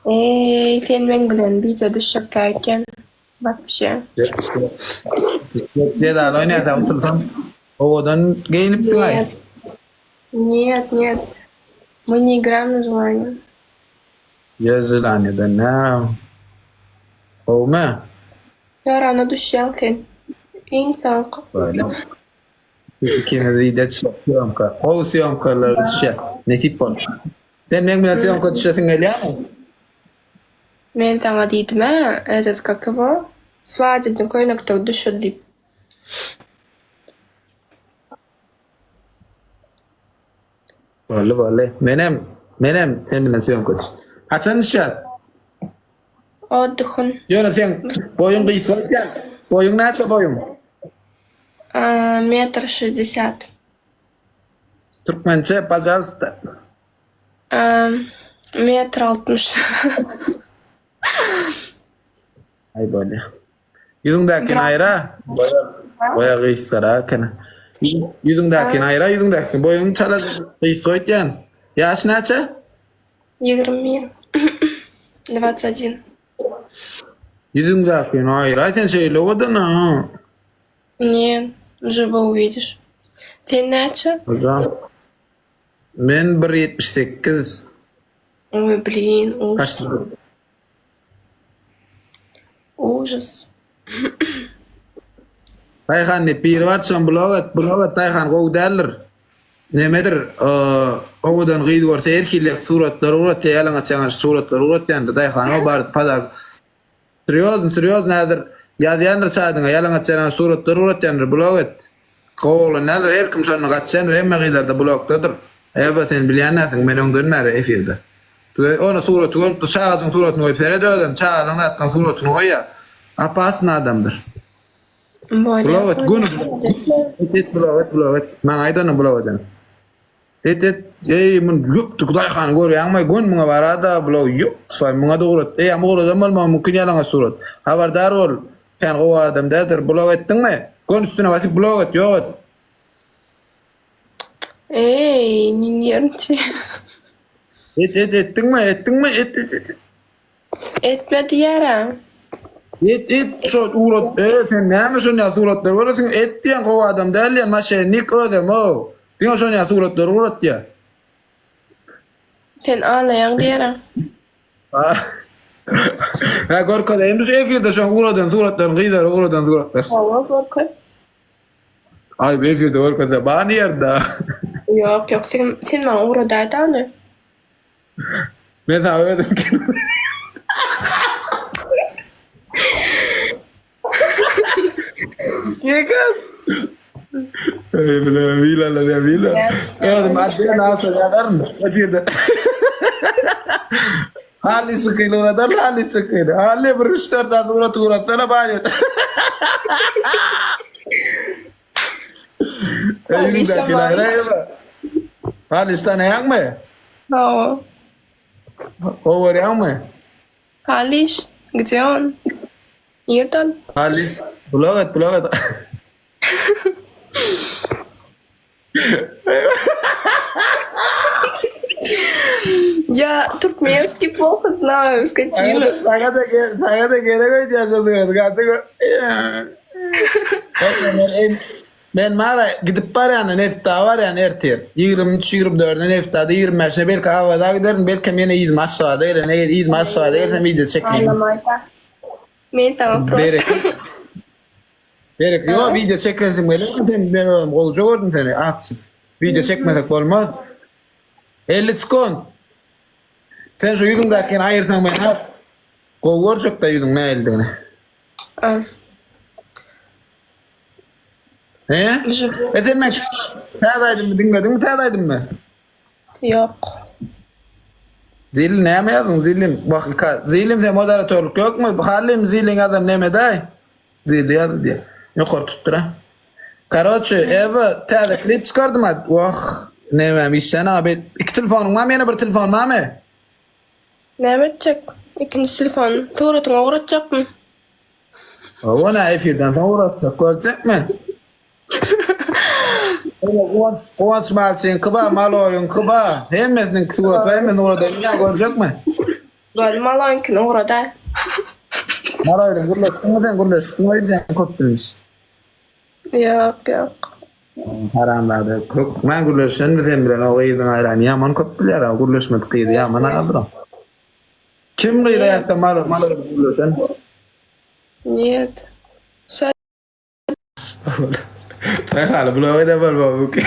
Eý, sen meň bilen wideo düşjekkä eken. Wapşe. Jezaly oýnaýas-a utulsam. Owadan geýnipsiň-aý. Нет. Нет, нет. Мы не играем на желание. Ýa желaniýadan näme? Gowumy? Ýarana düşýäň sen. Iň soňky. Böyle. Ikimiz wideo düşjek syýomka. Gowy syýomkalar düşýär. Nesip bolsa. Sen meň bilen syýomka düşesiň gelýärmi? Men saňa diýdim-ä, этот, как его, swadebny köýnekde düşür diýip. Boldy, boldy. Menem, menem sen bilen syýomka düş. Haçan düşýäs? Otdyhyn. Ýöne seň boýuň gysga öýdýän. Boýuň näçe boýuň? Metr şestdesýat. Türkmençe, pažalsta. Metr 60. Aý bolýa. Ýüzüňdäkini aýra. Boýa, boýa gysgarak eken. Ýüzüňdäkini aýra, ýüzüňdäkini. Boýuň çala gysga öýtýän. Ýaş näçe? 21. 21. Ýüzüňdäkini aýra, sen şeýle owadan-a. Ne, wžiwo uwidiş. Sen näçe? Hojam. Men bir 78. Oý, blin, ujus. Ujus. Daýhan diýip biri bar, şony blok et, blok et Daýhan gowy däldir. Nemedir, owadan gyz görse her hili suratlar ugratýar, ýalaňaç ýalaňaç suratlar ugratýandyr Daýhan o bardy padark. Serýozny serýozny häzir ýazýandyr çadyňa ýalaňaç ýalaňaç suratlar ugratýandyr blok et. Gowy oglan däldir her kim şonda gaçýandyr hemme gyzlarda blokdadyr. Ewa sen bilýän dälsiň men öňden bäri efirde. Ony suraty görüp dur çagajyň suratyny goýup seret özem çagalaň zatlaň suratyny goýýa. Opasny adamdyr. Blok et göni et et blok et blok et maňa aýt ony blok eden. Et et eý mun ýokdy daýhany görýäňmi gön muňa barada blok ýokdy muňa da ugrat eýýäm ugradan bolmagy mümkin ýalaňaç surat habardar bol kän gowy adam däldir blok etdiňmi gön üstüne basyp blok et ýok et. Eý ne nerwniçaý. Et et etdiňmi etdiňmi et et et. Etme diýýärä. Et et şo ugrat e sen näme şonýa suratlar göresiň et diýen gowy adam däl diýen maşennik özem ow diňe şonýa suratlar ugrat diýä. Sen alaýaň diýärä. Hä görkezeýinmi şu efirde şoň ugradan suratlaryny gyzlara ugradan suratlar. Hawa görkez. Aý efirde görkezse ban iýerda. Ýok ýok sen sen maňa ugradaýda ony. Men saňa özüm Yekas. Ey bile bilalar ya bila. Özüm adden asa ýazaryn. Efirde. Hali şykyny uradar, hali şykyny. Hali bir 3-4 zat urat uratsana bari. Hali şaman. Hali tanaýaňmy? Hawa. Gowy görýäňmi? Haliş, gde on? Nirde ol? Haliş, blok et, blok et. Ýa türkmenskiý ploho znaýu, skotina. Saňa-da saňa-da gerek öýdýän şo surat. Gaty Men mara gidip barýan Nebitdaga barýan ertir. 23 24-ne Nebitdagda 25-ne belki Awaza giderin, belkem ýene yzyma Aşgabada gelerin. Eger yzyma Aşgabada gelsem wideo çekeýin. Aýlamaýda. Men saňa prosta. Berek, ýok wideo çekesim gelenok sen men özüm gowja gördüm seni akçy. Wideo çekmesek bolmaz. 50 sekund. Sen şu ýüzüňdäkini aýyrsaň men ha gowy görjekdä ýüzüň nähilidigini. A. He? E sen men täze aýdymy diňlediňmi täze aýdymy? Ýok. Zilli näme ýazdyň Zillim? Wah Zillim sen moderatorlyk ýokmy? Halym Zilliň ýazan nemedaý? Zilli ýazdy diýýär. Ýokary tutdyr-a. Karoçe, Ewa täze klip çykardym-a. Wah, nemem işlän abi. Iki telefonyň barmy ýene bir telefon barmy? Näme etjek? Ikinji telefon. Suratyňy ugratjakmy? Hawa, nä efirden soň ugratjak, görjekmi? Guwanç, Guwanç Malçyňky bar, Maloýyňky bar. Hemmesiniňki surat bar, hemmesini ugradaýyn, ýa görjekmi? Boldy maloýyňkyny ugrada. Maloý bilen gürleşdiňmi sen gürleşipsiň öýdýän köp bilmiş. Ýok ýok. Haramzada hökman gürleşenmi sen bilen o gyzyň aýrany ýaman köp bilýär a gürleşmedik gyzy ýaman azdyr. Kim gyza ýatsa malo malo bilen gürleşen. Niyet. Daýhany blok eden bolmagy mümkin.